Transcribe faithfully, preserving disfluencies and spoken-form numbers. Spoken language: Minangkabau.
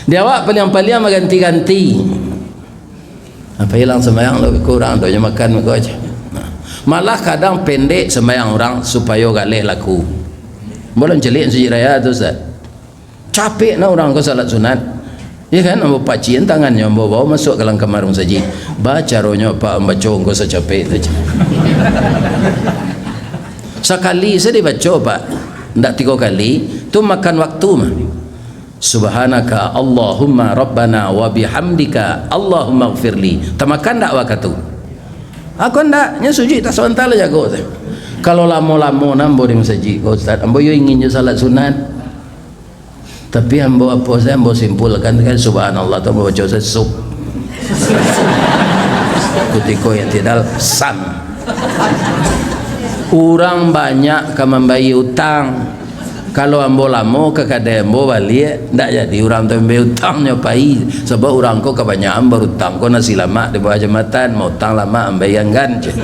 Di awak paliang-paliang baganti-ganti. Apa ilang sambayang lo kurang, donya makan ko aja. Nah, malah kadang pendek sambayang urang supayo galeh laku. Boleh celiak masajik raya tu, Ustaz. Capek nah urang ko salat sunat. Ya kan, ambo pacian tangannyo, ambo bawa masuk ka dalam kamar masajik. Ba caronyo Pak mambaco ko sacapek tu, cak. Sakali saja dibaco, Pak. Ndak tigo kali, tu makan waktu mah. Subhanaka Allahumma Rabbana wa bihamdika Allahumma gfirli. Tamakan ndak wakatu? Aku ndak, nyo sujud tak sabanta lah jago tu. Kalau lamo-lamo nambo di masajik ko, Ustaz, ambo yo ingin jo salat sunat. Tapi ambo apo sae, ambo simpulkan kan, subhanallah tu ambo baco sae sup. Kutiko yang tidak sam. Urang banyak ka mambayia utang. Kalau ambo lamo ka kadai ambo baliak, ndak jadi urang tu mambayia utang nyo pai. Sabab urang ko kabanyakan barutang ko nasi lamak di bawah jambatan, mautang lamak mambayia anggan, ceh.